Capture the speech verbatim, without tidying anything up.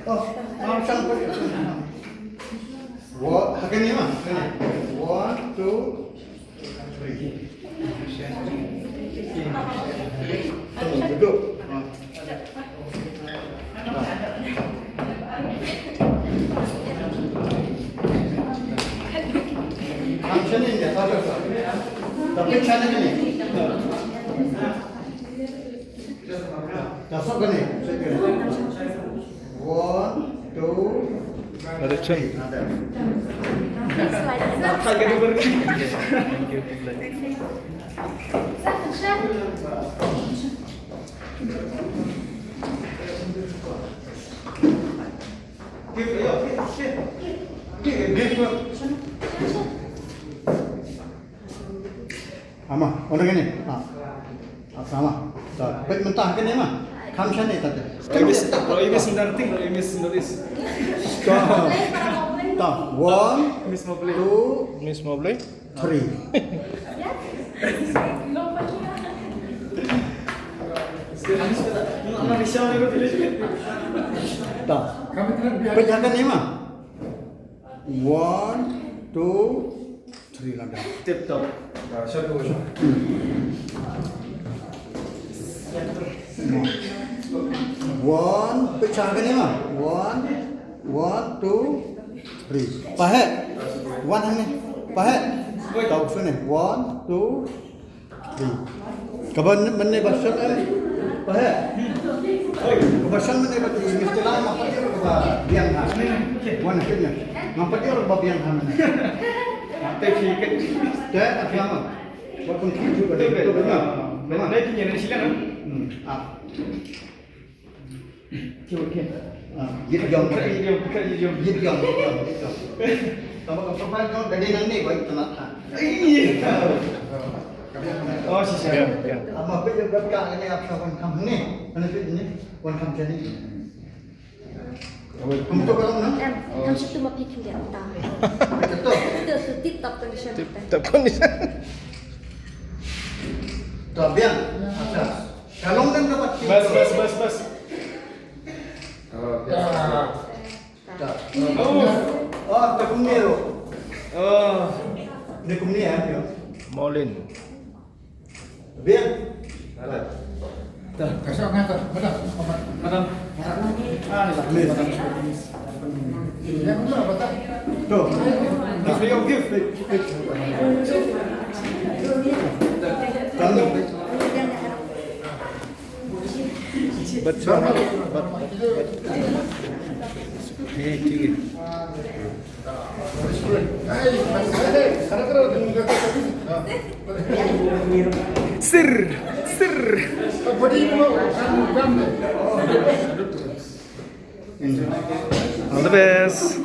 Oh, arm shunt. What? Hakane ma? One, two, three. Duduk. Kham shane ïa ka, ka, ka. Ka pynshane kane. Ka sop kane. One, two, three. Another. Ama, ong kane. Ah. Ah, sama. Ta, peit mynta kane ma. Kham shane ta te. Lo i miss, lo i miss notice. Ta. Ta, one, miss mo play. Two, miss mo play. Three. Ta. Peit hangne ma. One, two, three, lada. Tip top. One, peit hangne ma. One, one, two, three. Pahe. One hangne. Pahe. Tau sini. One, two, three. Kaba mynne ba shon em. Pahe. Kaba shon mynne ba ti mister Lai ma pat ïoh kaba biang ha. Wan kit ïa. Ma pat ïoh kaba biang ha mynne. Te ki ke. Te apa ma. Ba pun ki ju ba de tu na. Ba na ki ne silang. Hmm. Ah. Ki wa ki. Ah, yit yong. Yit yong, yit yong. Yit yong, yit yong. Tama ka papa jong da de nang ne ba yit tama ta. Ai. Oh, shisha. Biang, biang. Ama peit ïa ka ka ne ap sa wan kham ne. Ana peit ne. Wan kham chani. Kum to ka long na? Em, kham shitu ma phi khyndiat ta. Betul. Itu su tip top condition. Tip top condition. To biang. Acha. Ka long dem dapat. Bas, bas, bas, bas. Ta. Ta. Oh. Oh, ta kumne ro. Oh. Ni kumne ya, yo. Molin. Biang. Ta. Ta. Ka shah nga ta. Madam. Madam. Ah, ni lah. Madam. Ya, madam, apa tak? Tu. Gift, gift. Tanggung. Bat suara. Bat, bat, bat. Eh, tinggi. Sir, sir. All the best.